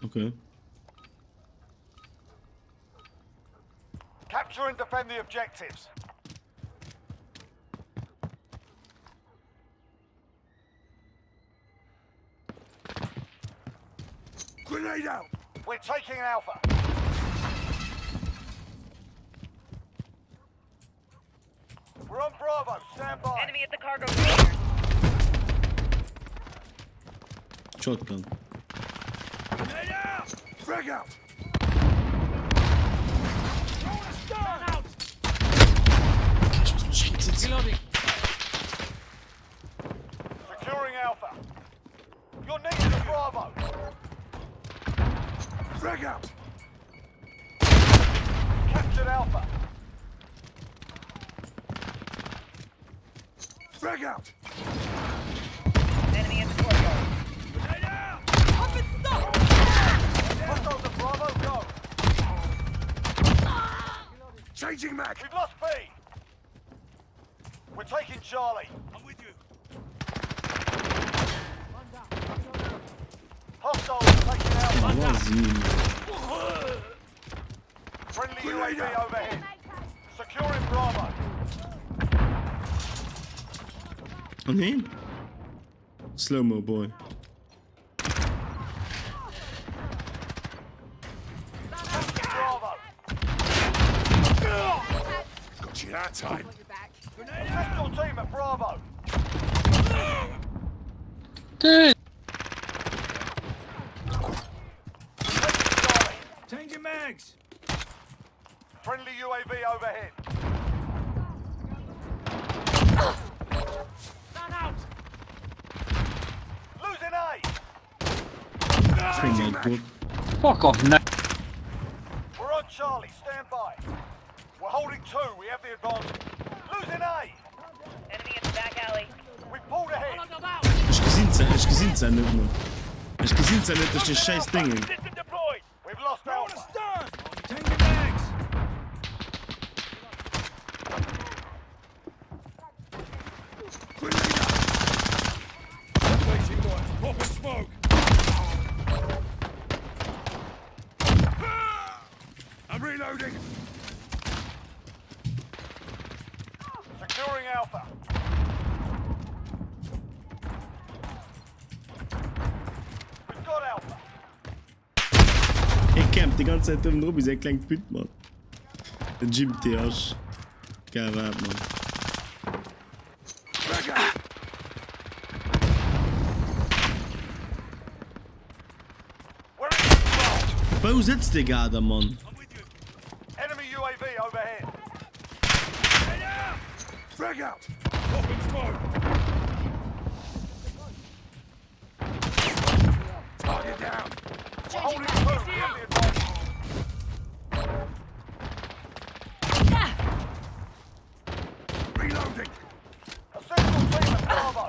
Okay. Capture and defend the objectives. Grenade out! We're taking Alpha. We're on Bravo. Stand by. Enemy at the cargo container. Shotgun. Grenade out! Frag out! Ech muss mech réckzéien. Reloading. Securing Alpha. You're needed at Bravo. Frag out! Captured Alpha. Frag out! Enemy at the courtyard. Grenade out! Hostiles at Bravo, go! Changing mag! We've lost B! We're taking Charlie. I'm with you. Hostiles taking Alpha. Wahnsinn. Friendly UAV overhead. Securing Bravo. Oh nee. Slow-mo boy. Bravo. Got you that time. Assist your team at Bravo. Dude! Taking Charlie. Changing mags. Friendly UAV overhead. Man out! Losing A. Oh my god. Fuck off now. We're on Charlie. Stand by. We're holding two. We have the advantage. Losing A. Enemy at the back alley. We pulled ahead. Ech gesinn se, ech gesinn se net méi. Ech gesinn se net duerch déi schäiss Déngen. System deployed. We've lost Alpha. Stun. Changing mags. Grenade out. Waiting one. Pop and smoke. I'm reloading. Securing Alpha. We've got Alpha. Hie campt déi ganz Zäit ënnen drop wéi säi klengt Pütt, Mann. Den Jim TH. Geil wat, Mann. Frag out. We're in control. Wou sëtzt dee Gader, Mann? I'm with you. Enemy UAV overhead. Grenade out. Frag out. Pop and smoke. Target down. We're holding two. We have the advantage. Reloading. Assist your team at Bravo.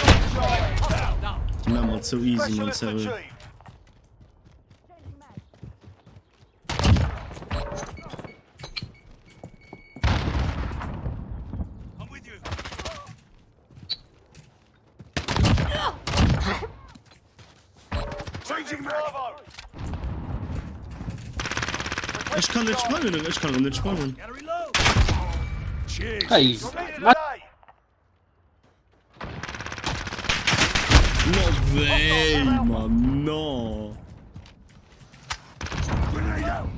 Securing Charlie. Déi maache mer zou easy, Mann, Specialist sérieux. achieved. I'm with you. Changing mag. Bravo. Ech kann net sprangen, ech kann erëm net sprangen. Gotta reload. Cheers. Hey, You're needed at A. No way, Mann, no. Grenade out.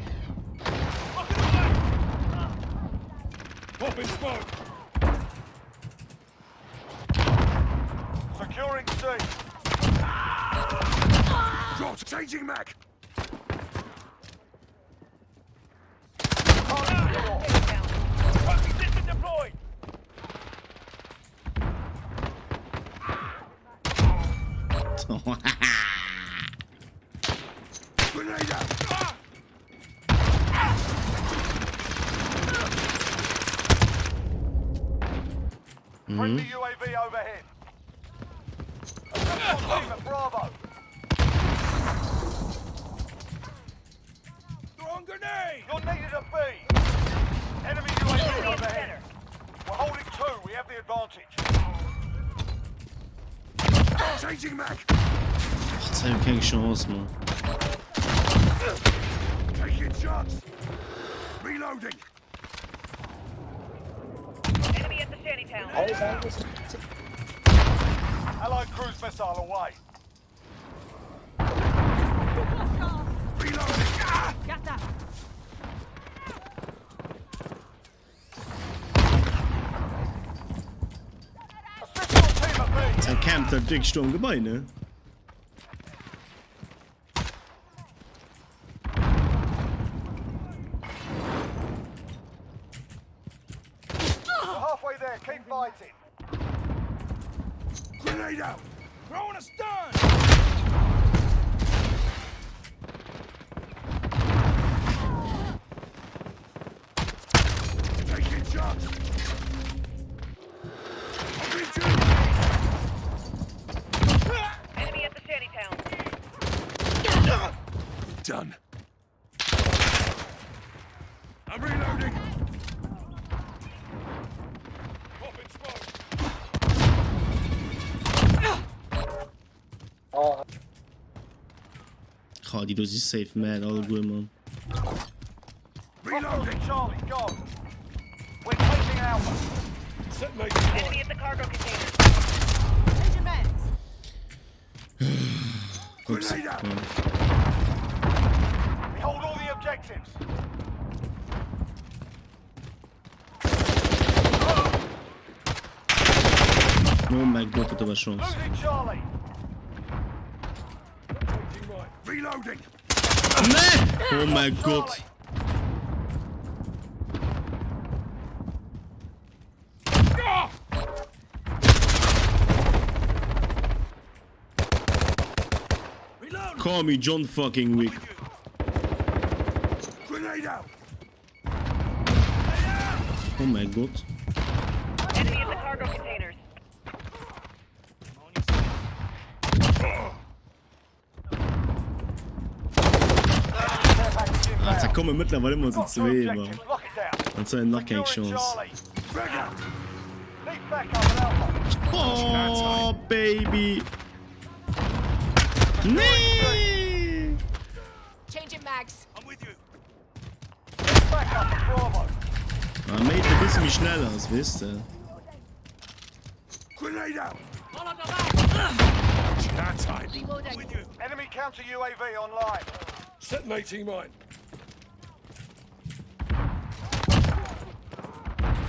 Pop and smoke. Securing C. Drop. Changing mag. Target secure. Trophy system deployed. Grenade out. Friendly UAV overhead. Assist your team at Bravo. Throwing grenade. You're needed at B. Enemy UAV Enemy at the overhead. center. We're holding two. We have the advantage. Changing mag. Ach, jetzt hab ich keng Chance, Mann. Taking shots. Reloading. Enemy at the shantytown. Allied cruise missile away. Reloading. Ah! Got that. Assist your team at B. Hei campt halt wierklech do am Gebai, ne? We're halfway there. Keep fighting. Grenade out. Throwing a stun. Taking shots. I'm injured. Enemy at the shantytown. Done. I'm reloading. Popping smoke. Ha, déi do si safe mad alleguer, Mann. Hostiles Reloading. at Charlie. Go. We're taking Alpha. Set mate. Enemy at the cargo containers. Change mags. Ups. Grenade out. Ja. We hold all the objectives. Oh mein Gott, dat war Chance. Losing Charlie. Taking mine. Reloading. Nee! Oh mein Gott. Ah! Reload. Call me John fucking Wick. Grenade out. Oh mein Gott. Enemy at the cargo containers. Care package Ah, da inbound. komme mittlerweile immer so Got two zwee, Mann. objectives. Lock it down. An zwar nach keng Securing Chance. Charlie. Frag out. Need backup at Alpha. Oh, Baby. Nee! Changing mags. I'm with you. Need backup at Bravo. Ah, Mate, du bist mich schneller, das wisst ihr. Grenade out. That time. Reloading. With you. Enemy counter UAV online. Set mating mine.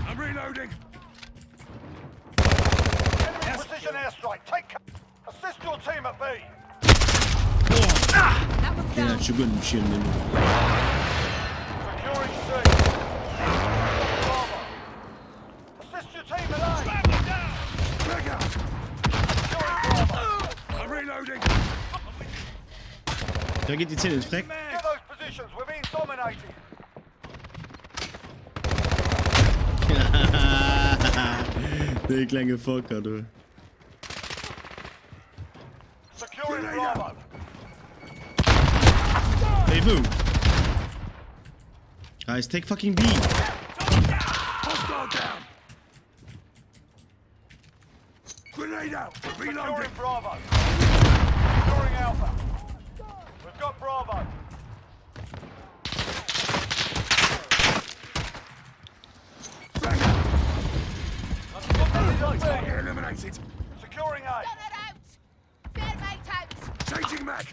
I'm reloading. Enemy precision airstrike. Take co- Assist your team at B. That one's Den down. hat schon gut im Schirm, ne? Securing C. Bravo. Assist your team at A. Frag out. Securing Bravo. I'm reloading. Da geht die 10 ins Freck. Get those positions. We're being dominated. Dee klenge Fucker, du. Securing Grenade out. Bravo. Hey, wou? Guys, take fucking B. Hostile down. Grenade out. Reloading. Securing Bravo. Securing Alpha. We've got Bravo. Frag out. Objective B. Target eliminated. Securing A. Gunner out. Thermite out. Changing mag.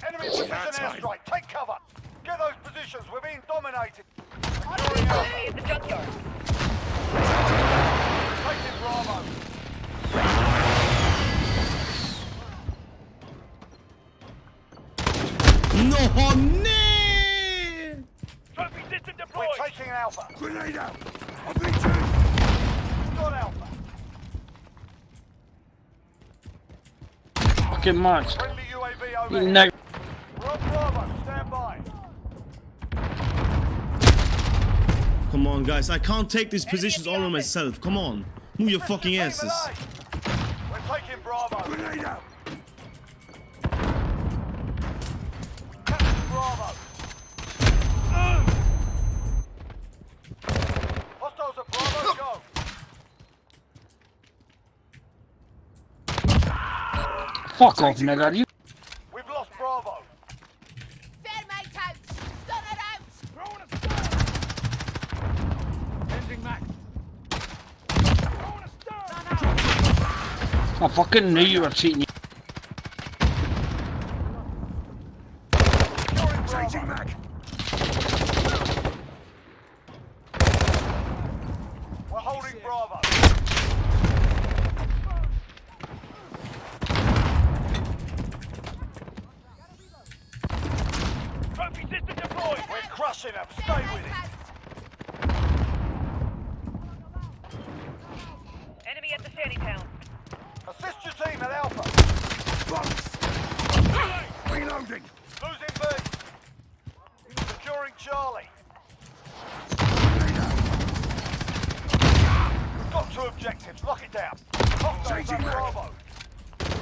Enemy precision time. airstrike. Take cover. Get those positions. We're being dominated. Securing Alpha. Enemy at the junkyard. Taking Bravo. No, nee! Trophy system deployed. We're taking Alpha. Grenade out. RPG. Got Alpha. Fucking match. Friendly UAV You overhead. neg- We're on Bravo. Stand by. Come on, guys. I can't take these positions all on myself. Come on. Move your fucking Team asses. at A. We're taking Bravo. Grenade out. Capture Bravo. Hostiles at Bravo, go. Fuck off, nigga. You We've lost Bravo. Thermite out! Stunner out! Throwing a stun. Changing mag. Throwing a stun. I fucking knew you were cheating. Securing Bravo. Changing mag. We're holding Bravo. Trophy system deployed. We're crushing them. Stay with Thermite it. out! Enemy at the shantytown. Assist your team at Alpha. Box. Reloading. Losing B. Securing Charlie. We've got two objectives. Lock it down. Hostiles Changing at mag. Bravo.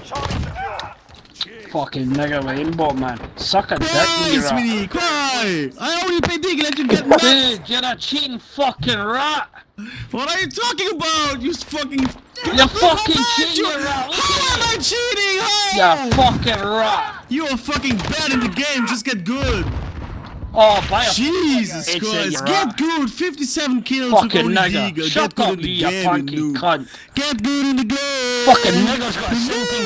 Charlie secure. Cheers. Fucking nigga with aimbot, man. Suck a dick, Cry, you rat. Smitty, cry! I only play Deagle and you get nuts! Dude, you're a cheating fucking rat. What are you talking about? You fucking. You're fucking How bad cheating, you- you rat. Look How at am I cheating? How? You fucking rat. You are fucking bad in the game. Just get good. Oh, buy a Jesus It's a Christ. rat. Get good. 57 kills with Fucking only nigger. Deagle. Shut Get good up, in the you game, you punky noob. cunt. Get good in the game. Fucking nigger's got a sinking.